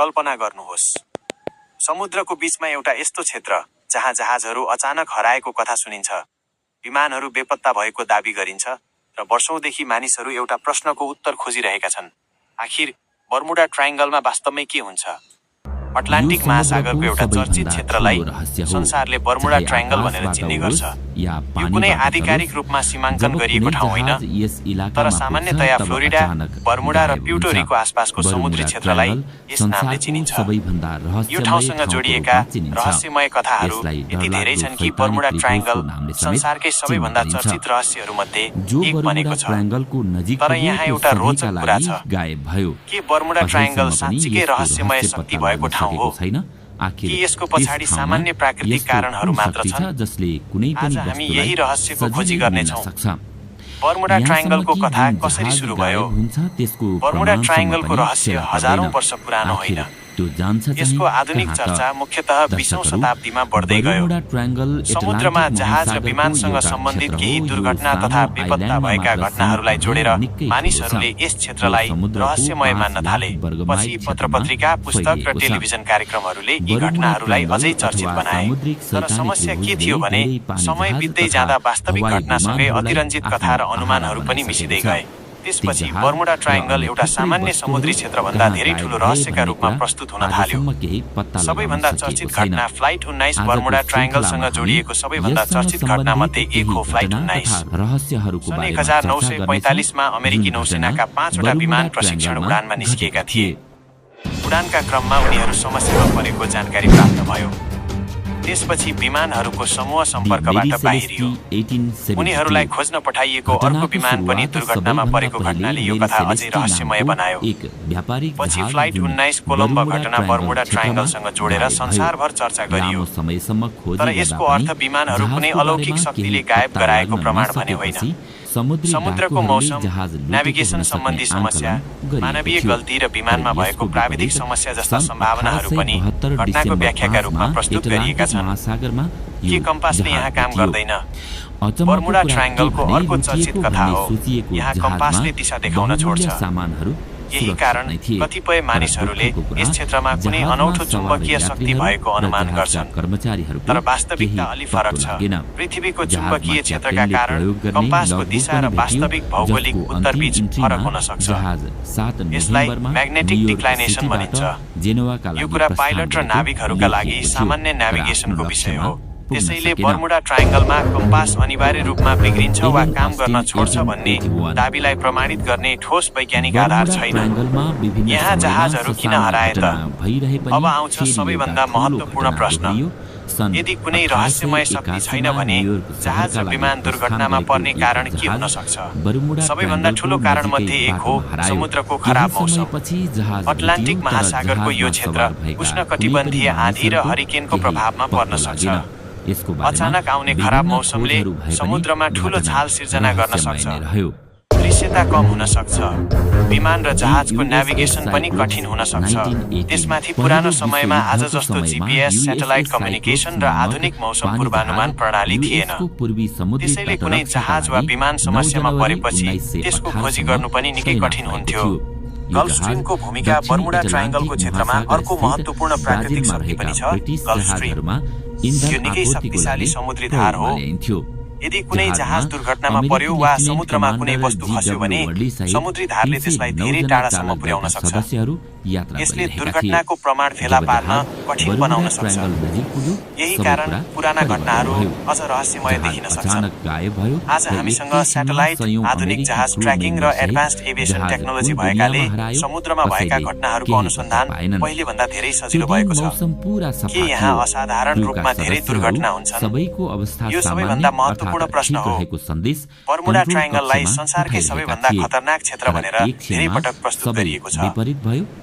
कल्पना गर्नुहोस्। समुद्रको बीचमा एउटा यस्तो क्षेत्र जहाँ जहाजहरू अचानक हराएको कथा सुनिन्छ, विमानहरू बेपत्ता भएको दाबी गरिन्छ र वर्षौंदेखि मानिसहरू एउटा प्रश्नको उत्तर खोजिरहेका छन्। आखिर बर्मुडा ट्रायंगलमा वास्तवमै के हुन्छ? अटलान्टिक महासागरको एउटा चर्चित क्षेत्रलाई संसारले बर्मुडा ट्रायंगल भनेर चिन्ने गर्छ। यो कुनै आधिकारिक रूपमा सीमाङ्कन गरिएको ठाउँ होइन, तर सामान्यतया फ्लोरिडा, बर्मुडा र प्युर्टो रिको आसपासको समुद्री क्षेत्रलाई यस नामले चिनिन्छ। यो ठाउँसँग जोडिएका रहस्यमय कथाहरू यति धेरै छन् कि बर्मुडा ट्रायंगल संसारकै सबैभन्दा चर्चित रहस्यहरूमध्ये एक बनेको छ। तर यहाँ एउटा रोचक कुरा छ, के बर्मुडा ट्रायंगल साँच्चीकै रहस्यमय शक्ति भएको ठाउँ हो कि यसको पछाडि सामान्य प्राकृतिक कारणहरू मात्र छन्? आज हामी यही रहस्यको खोजी गर्नेछौँ। बर्मुडा ट्रायंगलको कथा कसरी सुरु भयो? बर्मुडा ट्रायंगलको रहस्य हजारौं वर्ष पुरानो होइन। यसको आधुनिक चर्चा मुख्यतः 20औं शताब्दीमा बढ्दै गयो। समुद्रमा जहाज र विमानसँग सम्बन्धित केही दुर्घटना तथा बेपत्ता भएका घटनाहरूलाई जोडेर मानिसहरूले यस क्षेत्रलाई रहस्यमय मान्न थाले। पछि पत्रपत्रिका, पुस्तक र टेलिभिजन कार्यक्रमहरूले यी घटनाहरूलाई अझै चर्चित बनाए। तर समस्या के थियो भने समय बित्दै जाँदा वास्तविक घटनासँगै अतिरञ्जित कथा र अनुमानहरू पनि मिसिँदै गए। त्यसपछि बर्मुडा ट्रायंगल एउटा सामान्य समुद्री क्षेत्रभन्दा धेरै ठूलो रहस्यका रूपमा प्रस्तुत हुन थाल्यो। सबैभन्दा चर्चित घटना फ्लाइट 19 बर्मुडा ट्रायंगलसँग जोडिएको सबैभन्दा चर्चित घटनामध्ये एक हो फ्लाइट 19। सन् 1945 मा अमेरिकी नौसेनाका 5 वटा विमान प्रशिक्षण उडानमा निस्किएका थिए। उडानका क्रममा उनीहरू समस्यामा परेको जानकारी प्राप्त भयो। त्यसपछि विमानहरूको समूह सम्पर्कबाट बाहिरियो। उनीहरूलाई खोज्न पठाइएको अर्को विमान पनि दुर्घटनामा परेको घटनाले यो कथा अझै रहस्यमय बनायो। पछि फ्लाइट 19 कोलम्बो घटना बर्मुडा ट्रायंगलसँग जोडेर संसारभर चर्चा गरियो। तर यसको अर्थ विमानहरू कुनै अलौकिक शक्तिले गायब गराएको प्रमाण भने होइन। समुद्रको मौसम, नेभिगेसन सम्बन्धी समस्या, मानवीय गल्ती र विमानमा भएको प्राविधिक समस्या जस्ता सम्भावनाहरू पनि घटनाको व्याख्याका रूपमा प्रस्तुत गरिएका छन्। के कम्पासले यहाँ काम गर्दैन? बर्मुडा ट्रायंगलको अर्को चर्चित कथा हो, यहाँ कम्पासले दिशा देखाउन छोड्छ। यही कारण कतिपय मानिसहरूले यस क्षेत्रमा कुनै अनौठो चुम्बकीय शक्ति भएको अनुमान गर्छन्। तर वास्तविकता अलि फरक छ। पृथ्वीको चुम्बकीय क्षेत्रका कारण कम्पासको दिशा र वास्तविक भौगोलिक उत्तरबीच फरक हुन सक्छ। यसलाई म्याग्नेटिक डिक्लाइनेसन भनिन्छ। यो कुरा पाइलट र नाविकहरूका लागि सामान्य नेभिगेसनको विषय हो। त्यसैले बर्मुडा ट्रायंगलमा कम्पास अनिवार्य रूपमा बिग्रिन्छ वा काम गर्न छोड्छ भन्ने दाबीलाई प्रमाणित गर्ने ठोस वैज्ञानिक आधार छैन। यहाँ जहाजहरू किन हराए त? अब आउँछ सबैभन्दा महत्त्वपूर्ण प्रश्न। यदि कुनै रहस्यमय शक्ति छैन भने जहाज र विमान दुर्घटनामा पर्ने कारण के हुन सक्छ? सबैभन्दा ठूलो कारण मध्ये एक हो समुद्रको खराब मौसम। अटलान्टिक महासागरको यो क्षेत्र उष्णकटिबन्धीय आँधी र हरिकेनको प्रभावमा पर्न सक्छ। अचानक आउने खराब मौसमले समुद्रमा ठूलो छाल सिर्जना गर्न सक्छ। दृश्यता कम हुन सक्छ। विमान र जहाजको नेभिगेसन पनि कठिन हुन सक्छ। त्यसमाथि पुरानो समयमा आज जस्तो जीपीएस, स्याटेलाइट कम्युनिकेसन र आधुनिक मौसम पूर्वानुमान प्रणाली थिएन। त्यसैले कुनै जहाज वा विमान समस्यामा परेपछि त्यसको खोजी गर्नु पनि निकै कठिन हुन्थ्यो। गल्फ स्ट्रीमको भूमिका बर्मुडा ट्रायंगलको क्षेत्रमा अर्को महत्त्वपूर्ण प्राकृतिक शक्ति पनि छ। गल्फ स्ट्रीम यो निकै शक्तिशाली समुद्री धार हो। यदि कुनै जहाज दुर्घटनामा पर्यो वा समुद्रमा कुनै वस्तु खस्यो भने समुद्री धारले त्यसलाई धेरै टाढासम्म पुर्याउन सक्छ। यसले दुर्घटनाको प्रमाण फेला पार्न कठिन बनाउन सक्छ। यही कारण पुराना घटनाहरू अझ रहस्यमय देखिन सक्छन्। आज हामीसँग स्याटेलाइट, आधुनिक जहाज ट्र्याकिङ र एडभान्स्ड एभिएसन टेक्नोलोजी भएकाले समुद्रमा भएका घटनाहरूको अनुसन्धान पहिलेभन्दा धेरै सजिलो भएको छ। के यहाँ असाधारण रूपमा धेरै दुर्घटना हुन्छन्? यो सबैभन्दा महत्त्वपूर्ण प्रश्न हो। बर्मुडा ट्रायंगललाई संसारकै सबैभन्दा खतरनाक क्षेत्र भनेर धेरै पटक प्रस्तुत गरिएको छ।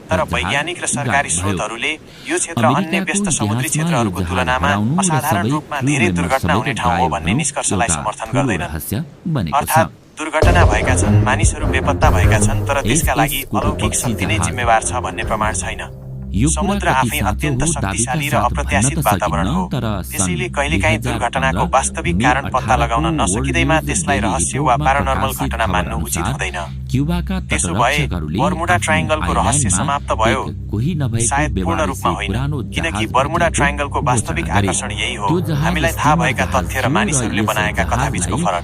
तर वैज्ञानिक र सरकारी स्रोतहरूले यो क्षेत्र अन्य व्यस्त समुद्री क्षेत्रहरूको तुलनामा असाधारण रूपमा धेरै दुर्घटना हुने ठाउँ हो भन्ने निष्कर्षलाई समर्थन गर्दैनन्। अर्थात् दुर्घटना भएका छन्, मानिसहरू बेपत्ता भएका छन्, तर त्यसका लागि अलौकिक शक्ति नै जिम्मेवार छ भन्ने प्रमाण छैन। समुद्र आफै अत्यन्त शक्तिशाली र अप्रत्याशित वातावरण हो। त्यसैले कहिलेकाहीँ दुर्घटनाको वास्तविक कारण पत्ता लगाउन नसकिँदैमा त्यसलाई रहस्य वा प्यारानर्मल घटना मान्नु उचित हुँदैन। क्युबाका त्यसो भए तटरक्षकहरूले बर्मुडा ट्रायंगलको रहस्य समाप्त भयो? कोही नभएको सायद पूर्ण रूपमा होइन, किनकि बर्मुडा ट्रायंगलको वास्तविक आकर्षण यही हो, हामीलाई थाहा भएका तथ्य र मानिसहरूले बनाएका कथाबीचको फरक।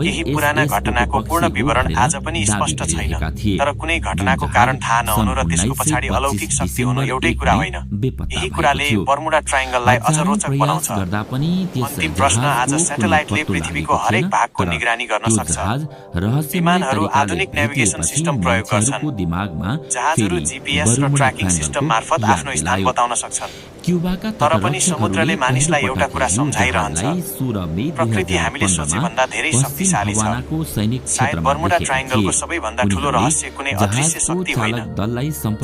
यही पुराना घटनाको पूर्ण विवरण आज पनि स्पष्ट छैन, तर कुनै घटनाको कारण थाहा नहुनु र त्यसको पछाडि अलौकिक शक्ति हुनु एउटै कुरा होइन। यही कुराले बर्मुडा ट्रायंगललाई अझ रोचक बनाउँछ। अन्तिम प्रश्न, आज स्याटेलाइटले पृथ्वीको हरेक भागको निगरानी गर्न सक्छ। विमानहरू आधुनिक नेभिगेसन सिस्टम प्रयोग गर्छन्। जहाजहरू जीपीएस र ट्र्याकिङ सिस्टम मार्फत आफ्नो स्थान बताउन सक्छन्। तर पनि समुद्रले मानिसलाई एउटा कुरा सम्झाइरहन्छ, प्रकृति हामीले सोचेभन्दा धेरै शक्तिशाली छ। सायद बर्मुडा ट्रायंगलको सबैभन्दा ठूलो रहस्य कुनै अदृश्य शक्ति होइन,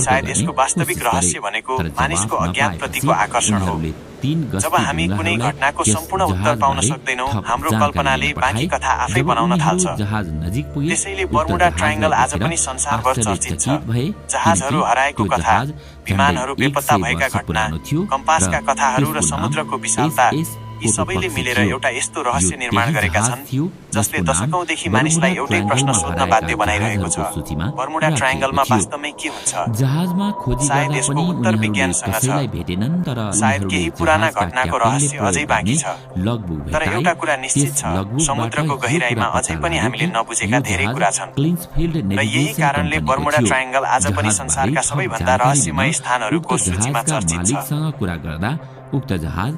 सायद यसको वास्तविक रहस्य भनेको मानिसको अज्ञानप्रतिको आकर्षण हो। जब हामी कुनै घटनाको सम्पूर्ण उत्तर पाउन सक्दैनौं, हाम्रो कल्पनाले बाँकी कथा आफै बनाउन थाल्छ। त्यसैले बर्मुडा ट्रायंगल आज पनि संसारभर चर्चित छ। जहाजहरू हराएको कथा, विमानहरू बेपत्ता भएका घटना, कम्पासका कथाहरू र समुद्रको विशालता, यी सबैले मिलेर एउटा यस्तो रहस्य निर्माण गरेका छन् जसले दशकौंदेखि मानिसलाई एउटै प्रश्न सोध्न बाध्य बनाइरहेको छ। बर्मुडा ट्रायंगलमा वास्तवमै के हुन्छ? सायद यसको उत्तर विज्ञानसँग छ, सायद केही पुराना घटनाको रहस्य अझै बाँकी छ। तर एउटा कुरा निश्चित छ, समुद्रको गहिराईमा अझै पनि हामीले नबुझेका धेरै कुरा छन्। र यही कारणले बर्मुडा ट्रायंगल आज पनि संसारका सबैभन्दा रहस्यमय स्थानहरूको सूचीमा चर्चित छ। उक्त जहाज